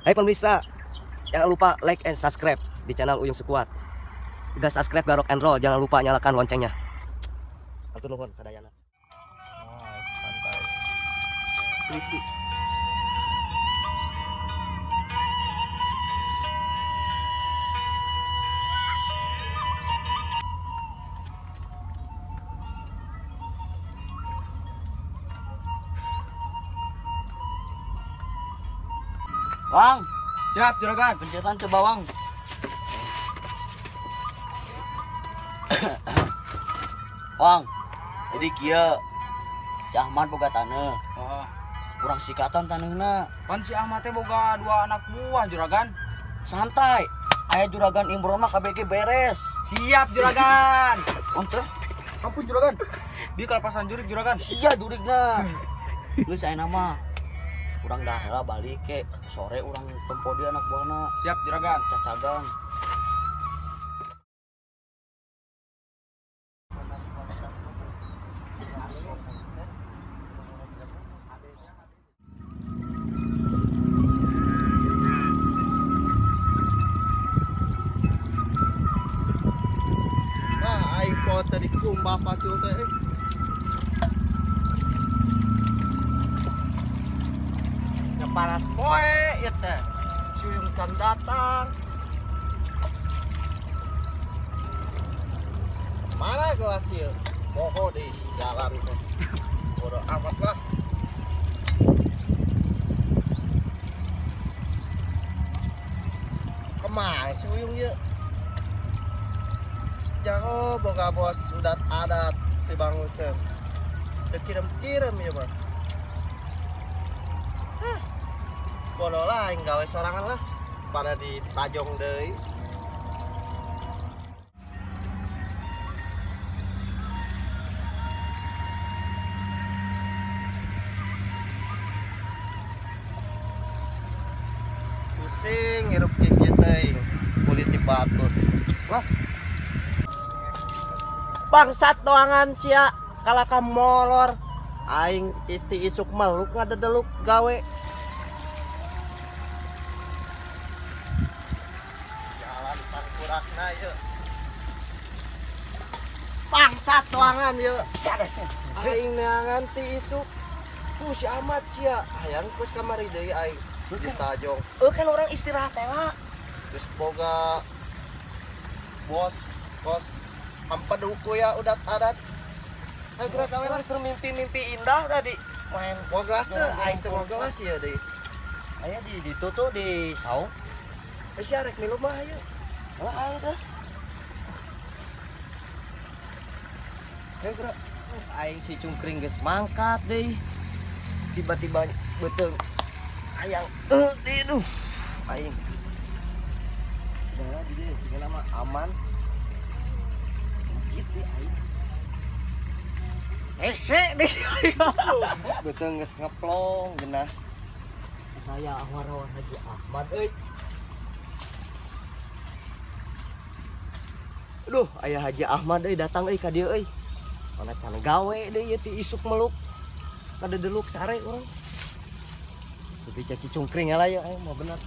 Hai pemirsa, jangan lupa like and subscribe di channel Uyung Sekuat. Gak subscribe, gak rock and roll, jangan lupa nyalakan loncengnya. Hatur nuhun sadayana. Santai. Wang, siap juragan. Pencetan coba Wang. Wang, jadi kieu si Ahmad boga taneuh. Oh. Kurang sikatan taneuhna. Pan si Ahmad teh boga dua anak buah juragan. Santai. Aya juragan Imron mah KBG beres. Siap juragan. Untuk ampun juragan. Bi kalepasan jurig juragan. Sia jurigna. Geus aya mah. Urang dah heula balik ke sore urang tempo dia anak buahna. Siap juragan. Cacagan. Nah, aing pot tadi kumbah pacul teh. Panas poe ieu teh. Si Uyung can datang. Mana gelas ieu? Poho di jalan teh. Bodo amat lah. Kemana si Uyung ieu? Jango boga bos udat adat di Bangusen. Teu kirim-kirim ieu mah. Bodoh lah, aing gawe sorangan lah. Pada di tajong deui. Pusing hirup gigi teuing, kulit dibatur. Wah. Bangsat doangan sia, kalaka molor. Aing iti isuk meluk ngadedeluk gawe. Tangkurakna yeuh. Bangsat doangan yeuh. Aing neangan ti isuk. Ku si Ahmad sia, hayang kus kamari deui aing. Ditajong. Kan orang istirahat heula. Geus boga bos kos hampedu ya udat adat. Hayu geura gawe lah. Mimpi-mimpi indah tadi. Main mau gelas teu? Aing teu mau gelas ieu deui. Aya di ditu tuh di saung. Sia rek milu mah hayu. Lah ayo dah. Hayu geura. Aing si cungkring geus mangkat deui. Tiba-tiba beuteung hayang deui duh. Aing. Udah di dieu sigana mah aman. Masjid deui aing. Hese deui. Beuteung geus ngeplong geunah. Saya awar-awar Haji Ahmad euy. Aduh, aya Haji Ahmad euy datang euy ka dieu euy. Mana can gawe deui ieu ti isuk meluk. Kadedeluk sare urang. Tapi caci cungkring lah ya, aing mah bener.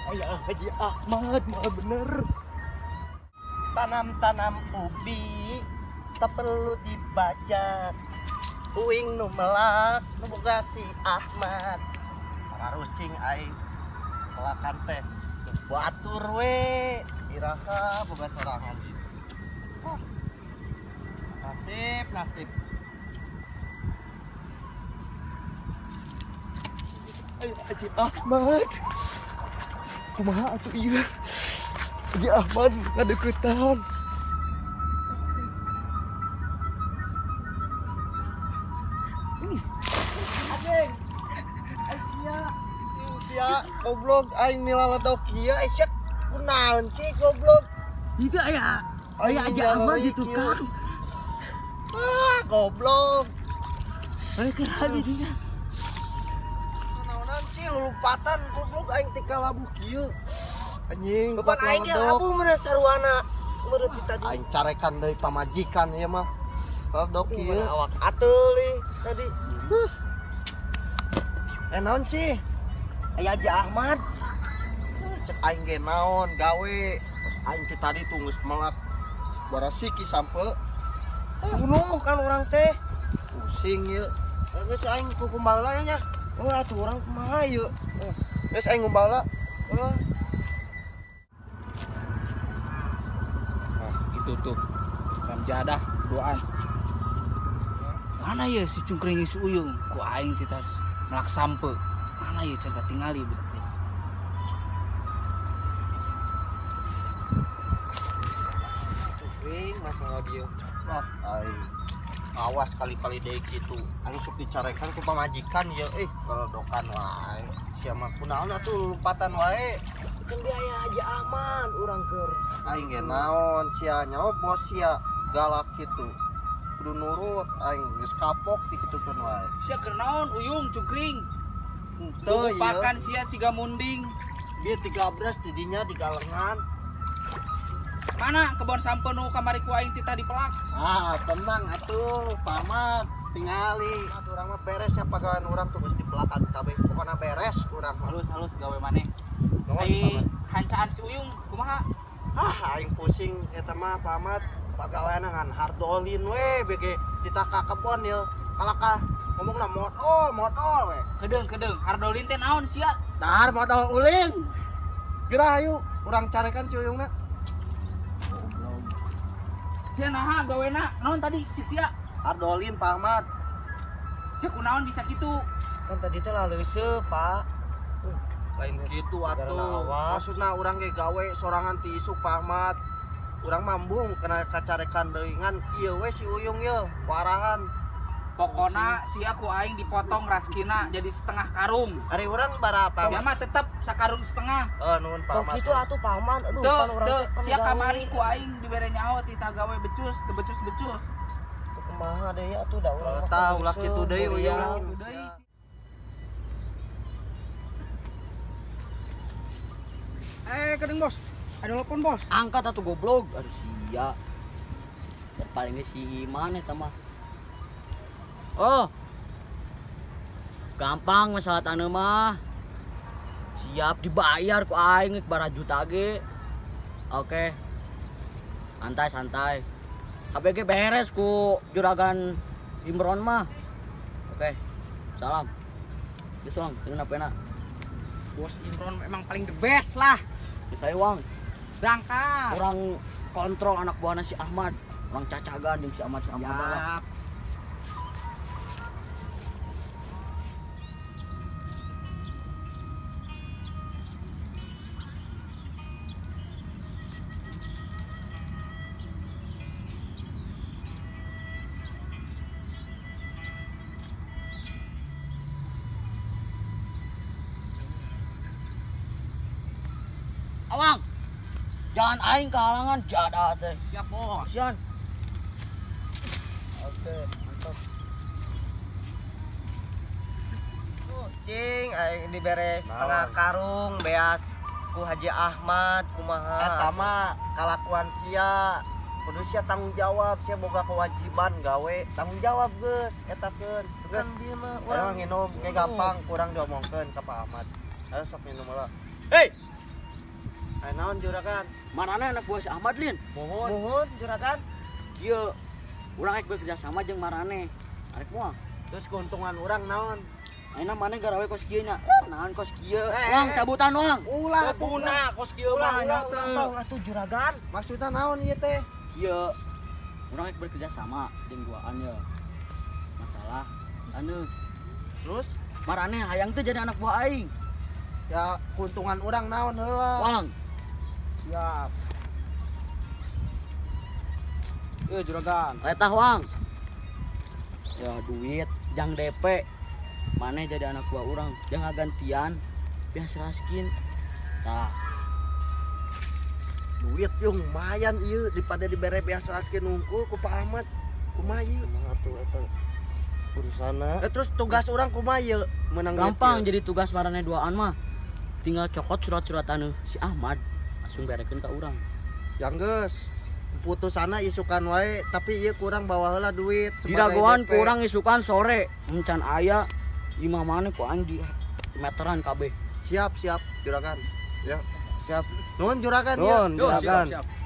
Aya Haji Ahmad mah bener. Tanam-tanam ubi tak perlu dibajak. Uing nu melak nu boga si Ahmad. Pararusing aing melakan teh batur we iraha boga sorangan. Oh. Nasib nasib. Ayo Haji Ahmad. Kumaha atuh ieu? Haji Ahmad ngadeuketan. Anjing. Sia, sia goblok aing nilaledok ieu sia kunaon sih goblok. Itu aya aya Haji Ahmad di tukang. Ah, goblok. Ayo keur di dinya. Kunaonan sih lulupatan goblok aing teh kalabuh kieu. Anjing, Bapak aing ge labuh mun saruana. Meureun ti tadi. Aing carekan deui pamajikan ieu mah. Rodok ieu. Awak ateul tadi. Naon sih? Aya Haji Ahmad. Cek aing ge naon gawe. Terus aing ti tadi tuh geus melak barasiki sampe. Bunuh kan urang teh. Pusing ieu. Geus aing ku kumaha nya. Oh atuh urang kumaha ieu. Geus aing ngumbala. Oh. Nah, itu tuh. Ramjadah duaan. Mana ya si cungkring si Uyung? Ku aing teh melak sampe. Mana ya can katingali budak teh. Cungkring masalah dia. Wah, aing awas kali-kali deui kitu. Aing sok dicarekan ku pamajikan ye keledokan wae. Sia mah kunaon atuh lompatan wae. Kan biaya Haji Ahmad urang keur. Aing ge naon sia nyawa bos sia galak kitu. Kudu nurut aing geus kapok dikitukeun wae. Sia keur naon Uyung cungkring? Henteu ieu. Pakan sia siga munding. Dia digabres di dinya digalengan. Mana kebon sampe nu kamari ku aing tita dipelak? Ah, tenang atuh, Pamat tingali. Atuh urang mah beres ya pagawean urang tuh geus dipelakan kabeh. Pokona beres urang mah. Halus-halus gawe maneh. Ai hancaan si Uyung kumaha? Ah, aing pusing eta mah Pamat. Pagawean ngan hardolin we bege tita ka kebon ye. Kalakah ngomongna modol, modol we. Kedeung-kedeung, hardolin teh naon sia? Dahar modol ulin. Geura ayo urang carekan si Uyungna. Sia naha gawena naon tadi cik sia? Hardolin Pak Ahmad. Sia kunaon bisa kitu? Kan tadi teh laleuseuh, Pak. Lain kitu atuh. Maksudna urang ge gawe sorangan ti isuk Pak Ahmad. Urang mambung kena kacarekan deui ngan ieu we si Uyung ye, warahan. Pokona sia ku aing dipotong raskina jadi setengah karung. Ari urang barapa? Sia mah tetep sakarung setengah. Oh, nuhun Pak Ahmad. Tong kitu atuh Pak Ahmad. Aduh, pan urang teh sia kamari ku aing dibere nyaho tita gawe becus, teu becus-becus. Kumaha deui atuh da urang mah. Tah ulah kitu deui Uyung. Kedeung bos. Ada telepon bos. Angkat atuh goblok. Aduh sia. Palingnya si Iman eta mah. Oh, gampang masalah tanah mah. Siap dibayar ku aing bara juta ge. Oke, santai santai. KBG beres ku juragan Imron mah. Oke, salam. Geus Wang, ini apa enak? Bos Imron memang paling the best lah. Saya Wang. Berangkat. Orang kontrol anak buahna si Ahmad. Orang cacagan jeung si Ahmad si Ahmad. Siap. Awang, jangan aing kehalangan jadah teh. Siap bos. Sian. Oke, mantap. Tuh, cing, aing dibere setengah karung beas ku Haji Ahmad kumaha. Eta mah kalakuan sia. Kudu sia tanggung jawab, sia boga kewajiban gawe, tanggung jawab geus eta keun. Geus urang nginum ge gampang kurang diomongkeun ka Pak Ahmad. Ayo sok minum heula. Hei. Ayo naon juragan? Marana anak buah si Ahmad lin. Mohon. Mohon juragan. Kieu urang rek bekerja sama jeung marane. Arek moal. Terus keuntungan urang naon? Ayeuna maneh garawe kos kieu nya. Naon kos kieu? Wang cabutan wang. Ulah guna kos kieu mah nya teu. Atuh juragan. Maksudna naon ieu teh? Kieu. Urang rek bekerja sama jeung duaan ye. Masalah anu. Terus marane hayang teu jadi anak buah aing. Ya keuntungan urang naon heula? Wang. Siap. Juragan. Letah wang. Ya duit jang DP. Maneh jadi anak buah urang, jangan gantian biasa raskin. Tah. Duit yung lumayan ieu daripada dibere biasa raskin nungkul ku Pak Ahmad. Kumaha ieu? Kumaha atuh eta urusanna. Terus tugas urang kumaha ieu? Menang gampang jadi tugas marane duaan mah. Tinggal cokot surat-surat anu si Ahmad langsung berekeun ka urang. Yang geus. Putusana isukan wae, tapi ieu kurang bawa heula duit sebagai Didagoan DP. Kurang isukan sore. Encan aya imah maneh ku aing di meteran kabeh. Siap, siap, juragan. Ya, siap. Nuhun, juragan ya. Nuhun, juragan. Siap, siap.